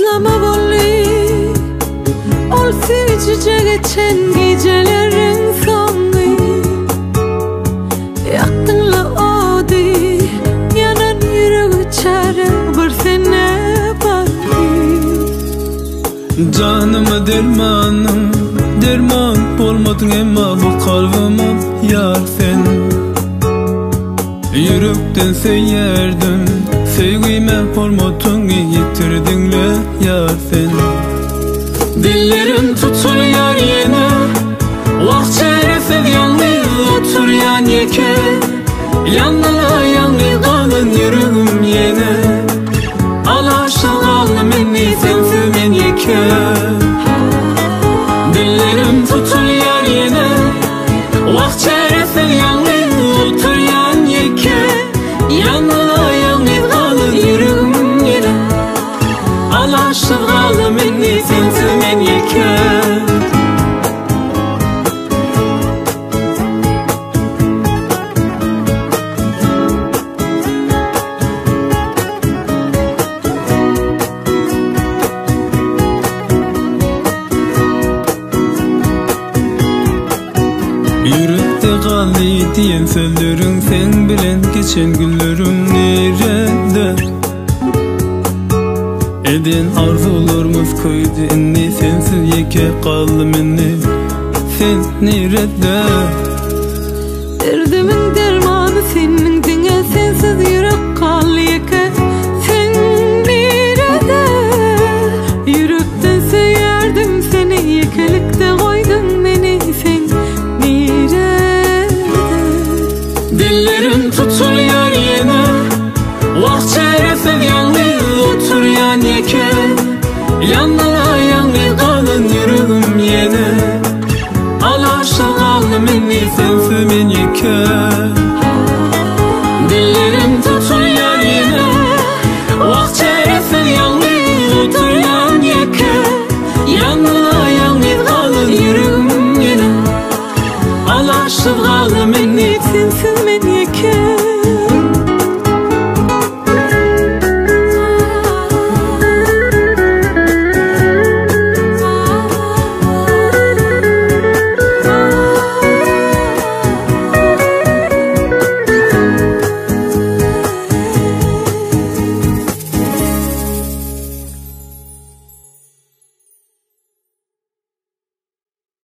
Ýatlama boldy Ol süýjüje geçen gijeleriň soňy Ýakdyňla ody Ýanan ýürege çäre bir sende bardy. Janyma dermanym Derman bolmadyň emma bu kalbyma ýar sen. Ýürekden söýerdim Söýgime hormatyňy ýitirdiňle ýar sen. Dillerim tutulýar ýene Wah çäresiz ýalňyz oturýan ýeke Ýandyla ýalňyz galan ýüregim ýene Alaşa galdym indi sensiz men ýeke Dillerim tutulýar ýene Wah çäresiz ýalňyz oturýan ýeke Ýandyla ýalňyz galan ýüregim ýene Alaşsyz galdym indi sensiz men ýeke. Ýürekde galdy diýen sözleriň Seň bilen geçen günlerim nirede? Eden arzuwlarymyz köýdi indi Sensiz ýeke galdym indi Sen nirede? Derdimiň dermany sendiň diňe Sensiz ýürek galdy ýeke Sen nirede? Ýürekden söýerdim seni Ýekelikde goýduň meni Sen nirede? Dillerim tutulýar ýene Wah çäresiz ýalňyz oturýan ýeke Ýandyla ýalňyz galan ýüregim ýene Alaşa galdym indi sensiz men ýeke Dillerim tutulýar ýene Wah çäresiz ýalňyz oturýan ýeke Ýandyla ýalňyz galan ýüregim ýene Alaşsyz galdym indi Sensiz men ýeke.